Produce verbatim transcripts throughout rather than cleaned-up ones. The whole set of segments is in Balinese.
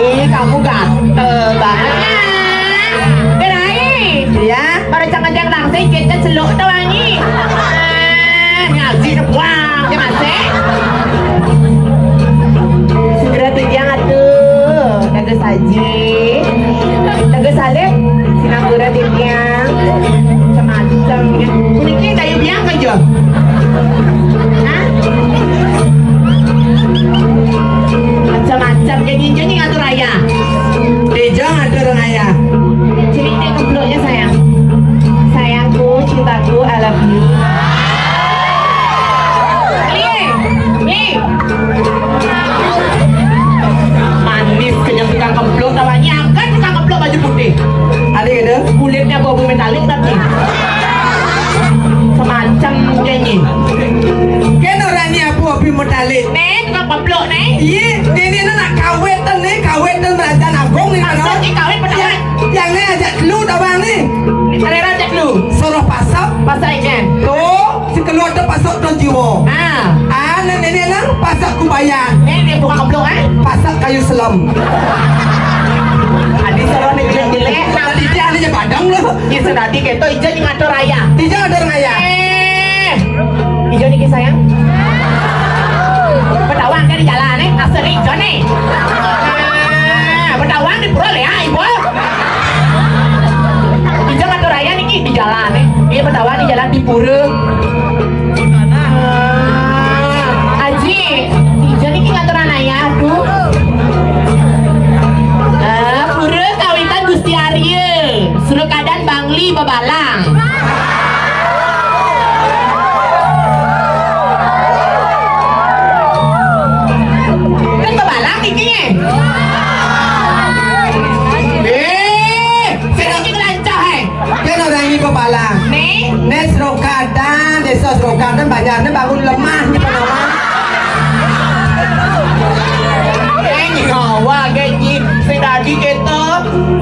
Ih, kamu gatel banget. Gerai. Iya. Baru cang ngejang langsing, kita celuk tuh wangi. Ah, ngaji buang, dia masih. Segera tuh dia ngatu. Daga saji. Daga salib. Sinapura titiang. Macam-macam. Puniki kayu biang aja. Hah? Macam-macam. Kayak ginjo nih ngatur ayah. Ija ngatur ayah. Sini deh kebloknya sayang. Sayangku, cintaku, I love you. Nih, nih. Manis kenyang tukang keblok, tawanya angkat tukang keblok baju putih. Ada gitu? Kulitnya bau metalik tapi semacam kayak gini. Kan orangnya apa api metalik? Nih, tukang keblok nih. Iya, ini nak kawetan nih, kawetan Raja Agung nih. Maksudnya kawet apa? Yang, yang ini ajak lu tawang nih. Ini selera ajak lu. Suruh pasang. Pasang aja. Tuh. Si keluar tu pasok don jiwa. Ah. Ah, nan ini nang pasok kubayan. Ni dia buka keblok eh. Pasok kayu selam. Adi selalu ni jelek-jelek. Tadi dia ni je padang lah. Ya sudah di keto ija ni ngatur ayah. Ija ngatur ayah. Eh. Ija ni kisah yang. Bertawang kan di jalan eh. Asal ni ija ni. Ah, bertawang di pura ya ibu. Ija ngatur ayah niki di jalan eh. Iya bertawang di jalan di pura. Aji, ija niki ngaturan ayah, duh. Eh, pura kawitan Gusti Arya, Surukadan Bangli Bebalang. Kan bebalang niki, eh? Eh, sing niki kelancah, eh. Kan orang ini kepala. Nih. Nih Serokadan, desa Serokadan, banjarnya bangun lemah nih penama. Eh, nyawa gini, sing dadi kita,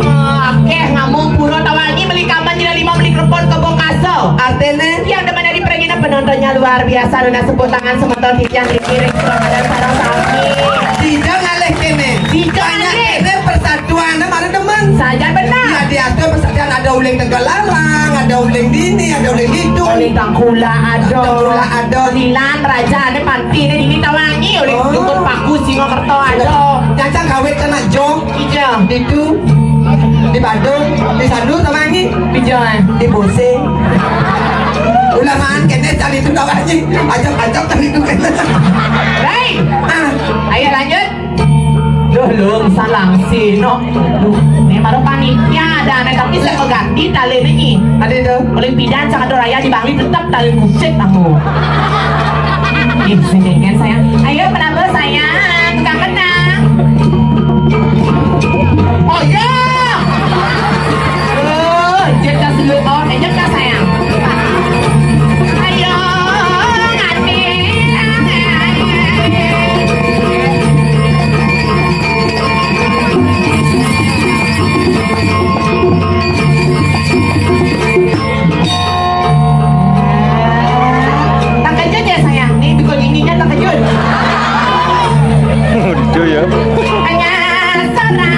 eh, akeh ngamung pura tawangi beli kaman jila lima beli krepon ke Bongkaso. Artinya? Yang demen dari pergi penontonnya luar biasa, nuna sepuk tangan semeton titiang di kiri, Serokadan sarang sami. Tidak ngalih kene. Tidak ngalih. Banyak kene persatuan, mana demen. Saja benar. Ya, di atas persatuan ada uling Tegallalang, ada uling dini, ada uling hidung. Uling Tangkula ada. Tangkula ada. Lilan Raja, ada Panti, ada dini tawangi, uling oh. Dukun Paku, Singokerto ada. Nyacang kawit kena jong. Ija. Ditu. Di Badung. Di Sanur tawangi. Ija. Di Bose. Ulamaan kene cari itu tawangi. Ajak-ajak cari itu kene. Hei. Ah. Ayo lanjut. Duh, lung salang sino. Duh, ini baru panitia ada, ada tapi saya ganti tali ini. Ada itu. Oleh pidan sangat raya di Bangli tetap tali musik aku. Ih, sini kan sayang. Ayo penambah sayang, tukang kenang. Oh ya. Oh, jekas dulu, oh, jekas sayang. Ayo, nganti. Terkejut ya sayang, nih dukun ininya terkejut. Lucu ya. Hanya seorang.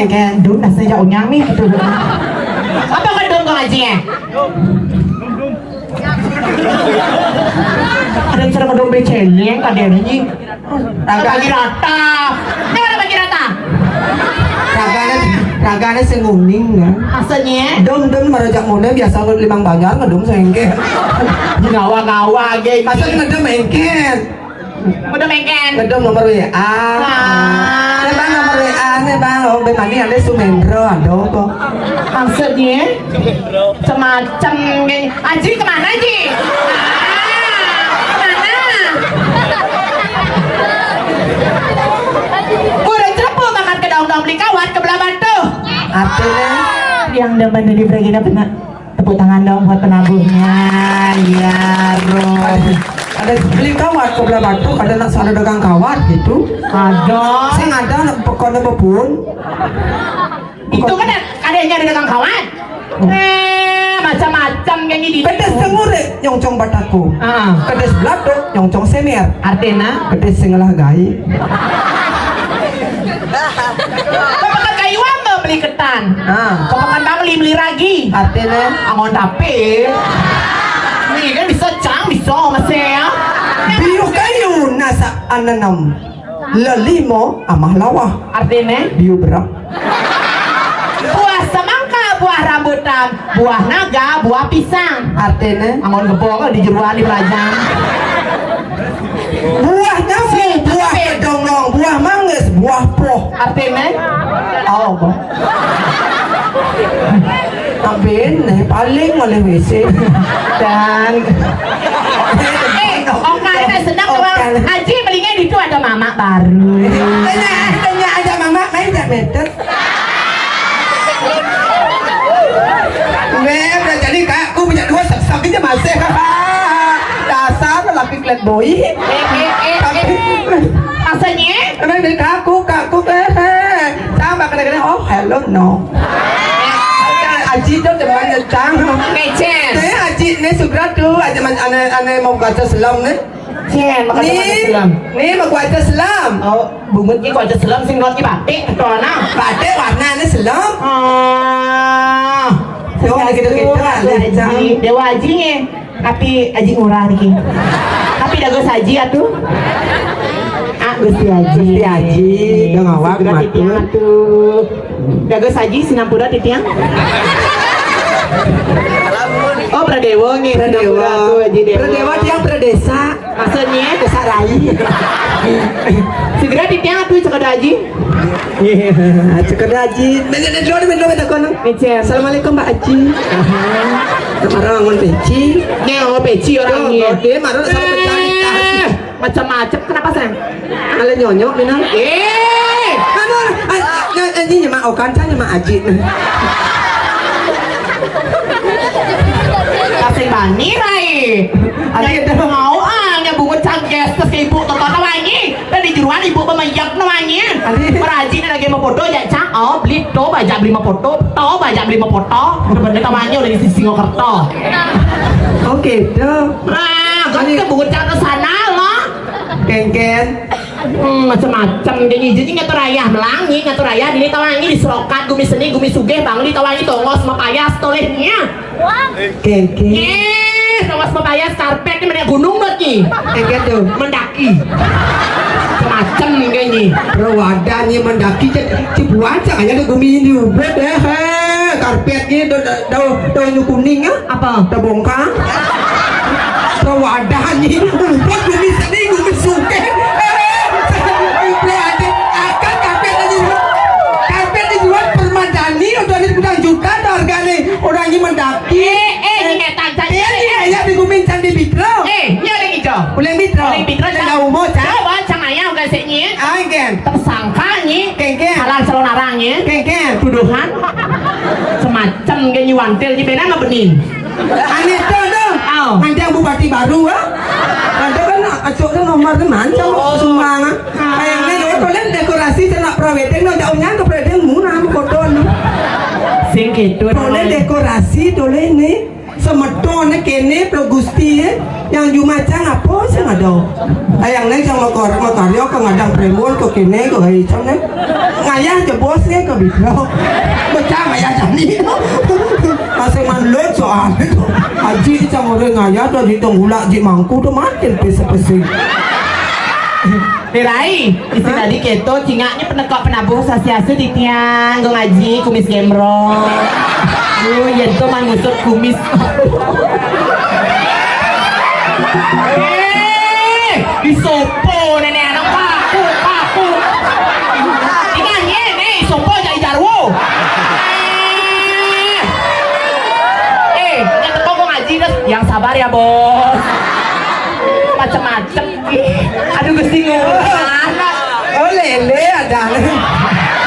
Kan dum, rasanya unyang nih gitu. Apa ngedum kok ngaji ya? Ada cara ngedum beceleng kadang ini. Raga lagi rata. Ini ada bagi rata. Ragane, ragane sing uning ya. Maksudnya? Dum dum marojak mune biasa limang banjar ngedum sengke. Ngawa-ngawa ge. Maksud ngedum engke. Udah mengken. Ngedum nomor W A. Wah. Nih bang, nomor W A nih bang. Oh, ben mani ada Sumendro, ada kok. Maksudnya? Semacam gini. Aji kemana Ji? Ah, kemana? Kurang cepu banget ke daun-daun beli kawat ke belah batu. Artinya? Yang demen di Bragina pernah. Tepuk tangan dong buat penabuhnya. Ya, roh. Ada beli kawat ke belah batu, ada nak suara dagang kawat gitu. Ada. Saya ada nak pekon apa pun. Itu kan ada, ada yang nyari dagang kawat. Eh, macam-macam kayak gini. Pedes tengure nyongcong bataku. Ah. Pedes belatuk nyongcong semer. Artinya? Pedes sing ngelah gai. Bapak kayu apa beli ketan? Ah. Bapak kan beli, beli ragi. Artinya? Angon tapi. Nih kan bisa cang, bisa masih ya. Biu kayu nasa ananom. Lelimo amah lawah. Artinya? Biu berak. Buah semangka, buah rambutan, buah naga, buah pisang. Artinya? Angon gepok di jeruan di belajar. Buah nyamuk, buah kedongong, buah manggis, buah poh. Artinya? Oh, boh. Abin, nih paling oleh W C. Dan eh, okan senang doang. Haji mendingan itu ada mamak baru. Tanya, tanya ada mamak main tak meter. Weh, udah jadi kak, aku punya dua sek-sek aja masih. Dasar lelaki playboy. Eh, eh, eh, eh. Rasanya? Emang dari kaku, kaku, eh, eh. Sama kena-kena, oh, hello, no. Aji tu teman nyetang. Kecen. Saya aji ni sugra tu, aja man, ane, ane mau baca selam ni. Cen, makanya ni, baca selam. Ni mau baca selam. Oh, bungut ni baca selam, sing buat ni batik, tu anak. Batik warna ni selam. Ah. Yo, gitu-gitu lah, Aji. Dewa Aji ni. Tapi Aji ngurang niki. Tapi dago saji atuh. Ah, Gusti Aji. Gusti Aji, dong awak. Segera matu. Titiang atuh. Dago saji sinampura titiang. Oh, Pradewa nggih, Pradewa. Sinampura atuh, Aji Dewa. Pradewa tiang Pradesa. Maksudnya? Desa Rai. Segera titiang atuh, cekada Aji. Iya, cekada Aji. Micen. Assalamualaikum, Mbak Aji. Aha. Marah bangun peci. Nih, oh, peci orang ini. Dia marah sama pecah. Eh, macam-macam. Kenapa, sayang? Ale nyonyok, Minang. Eh, kamu, ah, ah, ini nyemak okan, saya nyemak Aji. Kasih bani, Rai. Ada yang mau, ah, nyabungut cangges ke ibu, tonton wangi. Dan di jeruan ibu pemayak no wangi. Adi. Perajin lagi mau foto ya, Cak. Oh, beli to, baca beli mau foto. To, baca beli mau foto. Bener-bener tawanya udah di sisi Singaraja. Oke, dah. Nah, kan kita bungut cak ke sana, loh. Kengken. Hmm, macam-macam. Jadi, jadi ngatur ayah melangi, ngatur ayah di tawangi, di serokat, gumi seni, gumi sugih, bang, di tawangi, tongos, mapayas, tolehnya. Kengken. Eh, tongos, mapayas, karpet, ini mana gunung, buat ni? Kengken tu. Mendaki. Macam kayak ni. Rawadan ni mendaki, cik, cik buat, cak, ada gumi ni, ubet, eh, eh. Karpet ni, do, do, do, do, kuning, ah. Apa? Terbongkar. Kewadahan ni, ubah gumi seni, gumi sugih. Eh, ubah aja. Akan karpet aja. Karpet dijual permadani, udah ni gudang juta harganya. Orang ni mendaki. Eh, eh, ni kata, eh, ni ayah di gumi candi bitro. Eh, ni ada kita. Ulang bitro. Ulang bitro, cak. Cak umur, cak. Coba, cak ayah, udah sini. Ah, kan. Tersangka ni. Kengken. Salah salon arang ni. Kengken. Tuduhan. Semacam ke nyuantil ni, benar nggak bening? Aneh tu, tu. Au. Nanti bupati baru, ah. Ada kan, acok tu nomor tu mancam, oh, semua, ah. Ah. Kayaknya, oh, tolong dekorasi, saya nak prawedding, no, jauhnya ke prawedding, murah, mau kotor, no. Sing gitu, tolong namanya. Dekorasi, tolong ni. Semeton, eh, kene, Pro Gusti, eh. Yang Jumacang apa sing ada? Ayang né yang makar makarya ke ngadang prémbon ke kéné ke hari cang né. Ngayah jebos né ke bidra. Becah ngayah jani. Masih manlut soal itu. Aji cang orang ngayah tuh di tenggulak ji mangku tuh makin pesi-pesi. Mirai, istilah di keto, cingaknya penekak penabuh sasiasa di tiang, gue ngaji, kumis gembrong. Duh, ya tuh man ngusut kumis. Eh, disopo nenek anak paku, paku. Ingat ye, nih, sopo jadi jarwo. Eh, eh, ingat teko gue ngaji terus, yang sabar ya bos. Macem-macem. Ih, aduh, Gusti ngurus anak. Oh, lélé ada.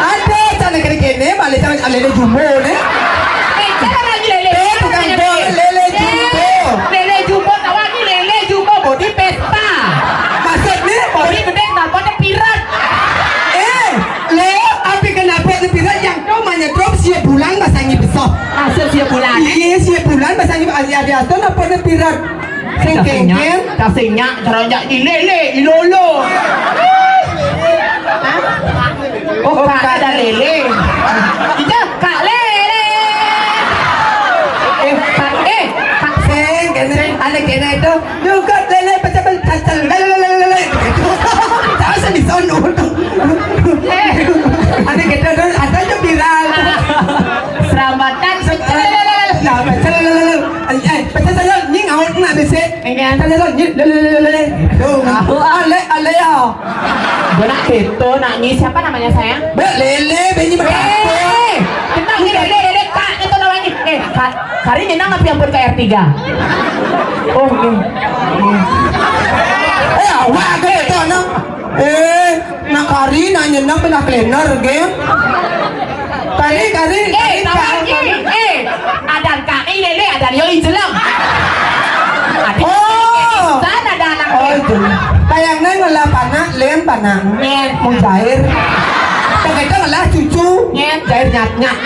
Ada, sana kene-kene, balik sama lélé jumbo né. Eh, jangan lagi lélé. Eh, tukang bol, lélé jumbo. Lélé jumbo, tahu lagi lélé jumbo, bodi Vespa. Maksudnya? Bodi gedé, kenapa ada pirat? Eh, lo, apa kenapa ada pirat yang kau menyetrum sia bulan basangi besok? Maksud sia bulan, eh? Iya, sia bulan basangi, ada, ada, ada, apa ada pirat? Sing kéngkén. Cak sing nyak, cara nyak di lélé, di lolo. Hah? Oh, kak ada lélé. Ija, kak lélé. Eh, kak, eh, kak. Sing, kéné, ada kéné itu. Juga lélé, pecah, pecah, pecah, lélé, lélé, lélé, lélé. Tahu sih di sono. Eh. Ada kita tuh, ada tuh viral. Serambatan, pecah, lélé, lélé. Nah, pecah, lélé, lélé. Ay, ay, pecah saya, ni ngaut nak bisi. Iya. Pecah saya, ni, le, le, le, le, le. Tuh. Tahu, ah. Ale, ale ya. Benak itu nak ni siapa namanya sayang? Bek lélé, benyi bekas. Eh, kenal ni lélé, lélé kak itu namanya. Eh, ka-, kari nyenang apa yang pun K R tiga? Oh, ni. Eh, awak ke itu anak? Eh, nak kari, nak nyenang, pernah cleaner, geng. Kari, kari, eh, kari, tawar kari. Eh, adan kaki lélé, adan yo injelang. Oh. San ada anak. Oh, itu. Kayaknya ngelah panak, lén panak. Lén. Mau jair. Begitu ngelah cucu. Lén. Jair nyat-nyat.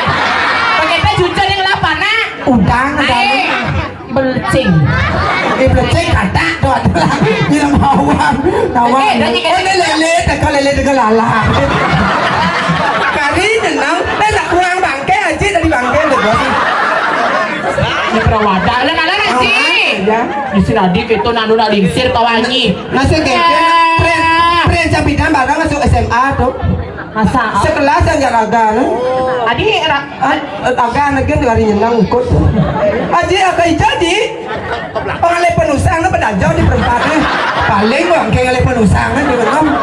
Begitu cucu ni ngelah panak. Udang, udang. Belecing. Eh, belecing kata tu adalah nyiram bawang. Nawang. Eh, dah ni kata. Oh, ni lélé, teka lélé, teka lalang. Kari nyenang, eh, nak kurang bangké, aji tadi bangké tu, bos. Ni perawatan. Lah, lah, lah, aji. Ya. Di sini adik itu nak nuna lingsir kawangi. Masuk ke, ya. Pren, pren capitan barang masuk S M A tu. Masa? Sekelas aja raga, no? Adi, ra-, ah, raga lagi dari nyenang ikut. Aji, apa itu, Aji? Orang lepen usang, no, pada jauh di perempat, no. Paling orang kayak lepen usang, no, di rumah.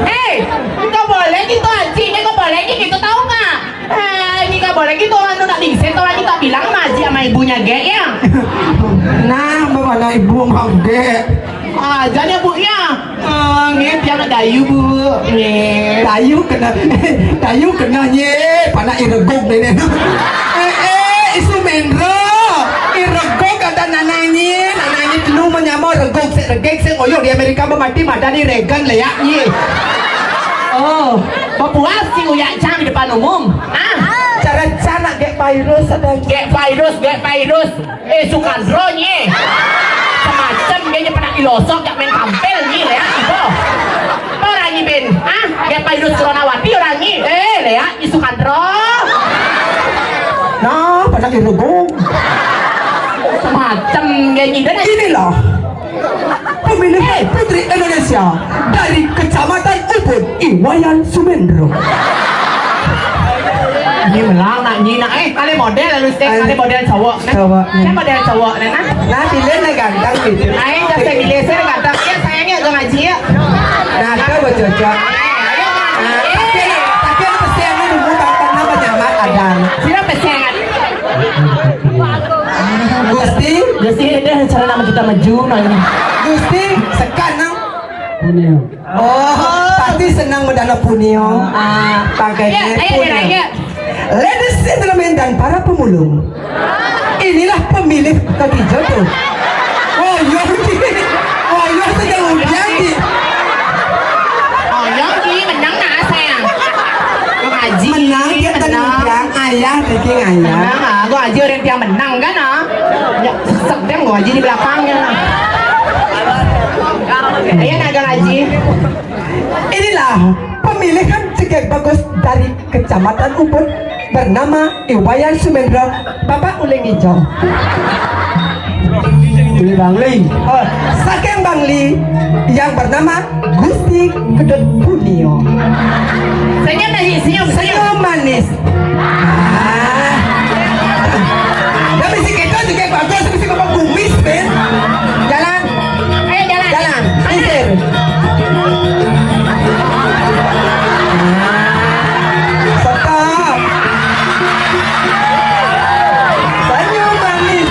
Eh, nggak boleh gitu, Aji. Nggak boleh gitu, tahu nggak? Eh, ini nggak boleh gitu, anu nak lingsir, tahu lagi tak bilang sama Aji sama ibunya, Gek, ya? Nah, mana ibu mau, Gek? Ah, jangan ya, Bu, ya. Ah, nggih, pian dayu, Bu. Nggih. Dayu kena, dayu kena, nggih. Panak iregug deh, nih. Eh, eh, isu mendro. Iregug ada nanangi, nanangi telu menyama regug, sik regeg, sik ngoyong di Amerika, mati madani Reagan, leak, nggih. Oh, bapuas sing uyak cang di depan umum. Ah. Cara cang nak gek virus ada. Gek virus, gek virus. Eh, Sukandro nye. Semacam dia nye pernah ilosok jak main tampil nye, leak ibo. Orang nye ben, ah, gek virus coronawati orang nye. Eh, leak i Sukandro. Nah, pernah iregug. Semacam dia nye. Dan inilah pemilihan putri Indonesia dari Kecamatan Ubud, Iwayan Sumendro. Ini melang nak nyi nak. Eh, kali model lalu sih, kali model cowok, nah. Cowok. Saya model cowok, nah, nah. Nah, pilih lah ganteng gitu. Ayo, jangan saya pilih, saya ganteng. Ya, sayangnya agak ngaji ya. Nah, tuh buat cocok. Ayo, ayo, nah, tapi, tapi yang pesian dulu, Bang, karena penyelamat ada. Sila pesian. Gusti. Gusti, ini cara nama kita maju, nah ini. Gusti, sekarang. Punya. Oh, pasti senang mendana punio. Ah, pakainya punio. Ladies and gentlemen dan para pemulung, inilah pemilih kaki jodoh. Oh, yo, oh, yo, sedang ujian di. Oh, yo, ini menang nah, sayang. Menang, dia tenang, ayah, bikin ayah. Menang, ah, gua aja orang yang menang kan, ah. Ya, sedang gua aja di belakangnya. Ayo, Naga Haji. Inilah pemilihan jegég bagus dari Kecamatan Ubud bernama Iwayan Sumendro, Bapak Uling Hijau. Ini Bangli. Oh, saking Bangli yang bernama Gusti Kedut Punio. Senyum lagi, senyum, senyum. Senyum manis. Ah. Tapi si kita juga bagus, tapi si bapak kumis, Ben. Jalan. Ayo, jalan. Jalan. Sisir. Stop. Senyum manis.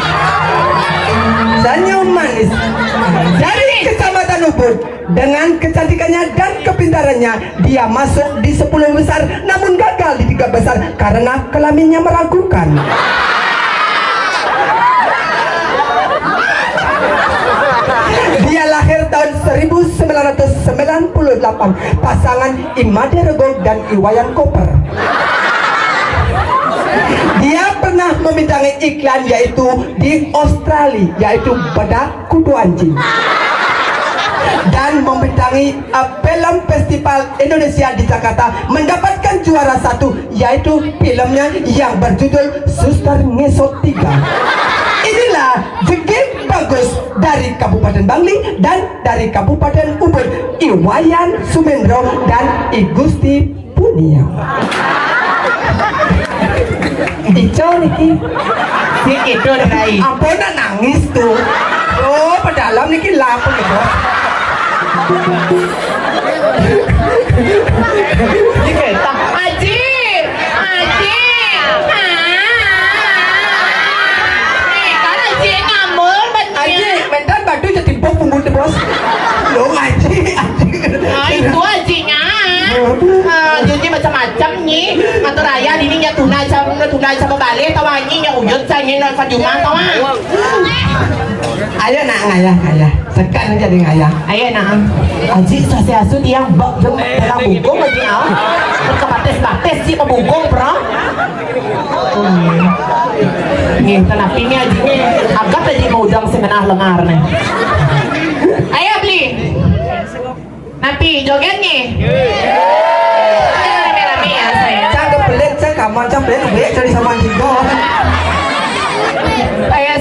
Senyum manis. Dari Kecamatan Ubud, dengan kecantikannya dan kepintarannya, dia masuk di sepuluh besar, namun gagal di tiga besar karena kelaminnya meragukan. Dia lahir tahun seribu sembilan ratus sembilan puluh delapan, pasangan Imade Regog dan Iwayan Koper. Dia pernah membintangi iklan, yaitu di Australia, yaitu bedak kudu anjing. Dan membintangi, uh, film festival Indonesia di Jakarta, mendapatkan juara satu, yaitu filmnya yang berjudul Suster Ngesot tiga. Inilah jegég bagus dari Kabupaten Bangli dan dari Kabupaten Ubud, Iwayan Sumendro dan I Gusti Punio. Ico niki. Si Kidul, Rai. Ampun, nak nangis tuh. Oh, pedalam niki lha pun, Bos. Iki tak. Aji, Aji. Ah. Eh, kan Aji ngambul, Aji, mentan batu jadi bok punggul, Bos. Lo ngaji, Aji. Ah, itu Ajinya. Ah, Aji macam-macam nih. Ngatur ayah dini nya tunda sama, tunda sama balik, tawangi nya uyut, saya nya nonton jumah, tawa. Ayo nak ngayah, ngayah. Sekan jadi ngayah. Ayo nak. Aji, sasi asu dia bak jeng dalam bungkung lagi, ah. Berkebatis-batis si pembungkung, bro. Nggih, kenapi ni Aji ni? Agak Aji mau udang semenah lengar ni. Ayo beli. Napi joget ni? Ayo rame-rame ya saya. Cang kepelit, cang kamar, cang pelit, pelit cari sama tiga. Ayo